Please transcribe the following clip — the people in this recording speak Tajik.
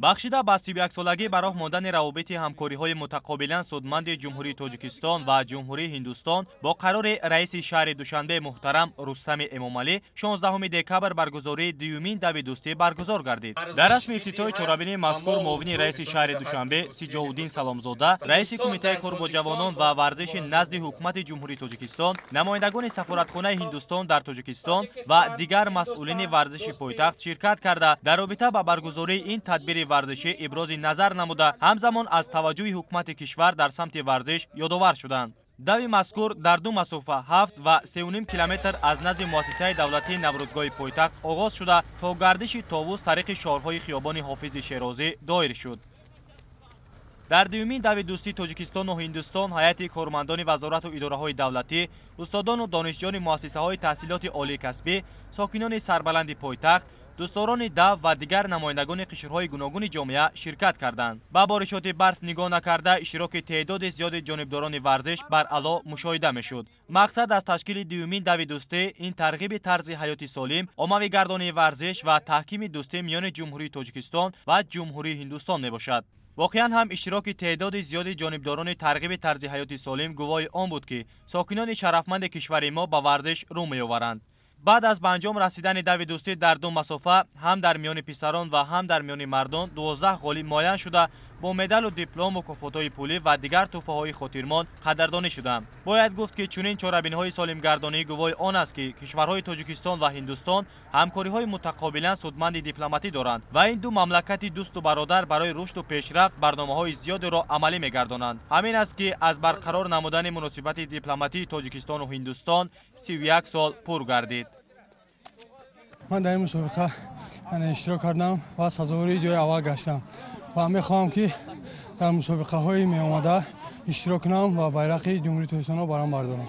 Бахшида ба 31-солагӣ ба роҳ мондани равобити ҳамкориҳои мутақобилан судманди Ҷумҳурии Тоҷикистон ва Ҷумҳурии Ҳиндустон бо қарори раиси шаҳри Душанбе муҳтарам Рустами Эмомалӣ 16 декабр баргузории дуюмин дави дӯстӣ баргузор гардид. Дар расми ифтитоҳи чорабинии мазкур муовини раиси шаҳри Душанбе Сиҷовуддин Саломзода, раиси Кумитаи кор бо ҷавонон ва варзиши назди Ҳукумати Ҷумҳурии Тоҷикистон, намояндагони сафоратхонаи Ҳиндустон дар Тоҷикистон ва дигар масъулини варзиши пойтахт ширкат карда, дар робита ба баргузории ин тадбири варзишӣ ибрози назар намуда, ҳамзамон аз таваҷҷӯҳи ҳукумати кишвар дар самти варзиш ёдовар шуданд. Дави мазкур дар ду масофа 7 ва 3,5 километр аз назди муассисаи давлатии Наврӯзгоҳи пойтахт оғоз шуда, то гардиши товус тариқи шоҳроҳи хиёбони Ҳофизи Шерозӣ доир шуд. Дар дуюмин дави дӯстии Тоҷикистону Ҳиндустон ҳайати кормандони вазорату идораҳои давлатӣ, устодону донишҷӯёни муассисаҳои таҳсилоти олии касбӣ, сокинони сарбаланди пойтахт, дӯстдорони дав ва дигар намояндагони қишрҳои гуногуни ҷомеа ширкат карданд. Ба боришоти барф нигоҳ накарда, иштироки теъдоди зиёди ҷонибдорони варзиш баръало мушоҳида мешуд. Мақсад аз ташкили дуюмин дави дӯстӣ ин тарғиби тарзи ҳаёти солим, оммавигардонии варзиш ва таҳкими дӯстӣ миёни Ҷумҳурии Тоҷикистон ва Ҷумҳурии Ҳиндустон мебошад. Воқеан ҳам иштироки теъдоди зиёди ҷонибдорони тарғиби тарзи ҳаёти солим гувоҳи он буд, ки сокинони шарафманди кишвари мо ба варзиш рӯ меоваранд. Баъд аз ба анҷом расидани дави дӯстӣ дар ду масофа ҳам дар миёни писарон ва ҳам дар миёни мардон 12 ғолиб муайян шуда, бо медалу диплом, мукофотҳои пулӣ ва дигар тӯҳфаҳои хотирмон қадрдонӣ шуданд. Бояд гуфт, ки чунин чорабиниҳои солимгардонӣ гувоҳи он аст, ки кишварҳои Тоҷикистон ва Ҳиндустон ҳамкориҳои мутақобилан судманди дипломатӣ доранд ва ин ду мамлакати дӯсту бародар барои рушду пешрафт барномаҳои зиёдеро амалӣ мегардонанд. Ҳамин аст, ки аз барқарор намудани муносибати дипломатии Тоҷикистону Ҳиндустон 31 сол пур гардид. Ман дар ин мусобиқа иштирок кардам ва сазовори ҷои аввал гаштам ва мехоҳам, ки дар мусобиқаҳои меомада иштирок кунам ва байрақи Ҷумҳурии Тоҷикистонро барам бардорам.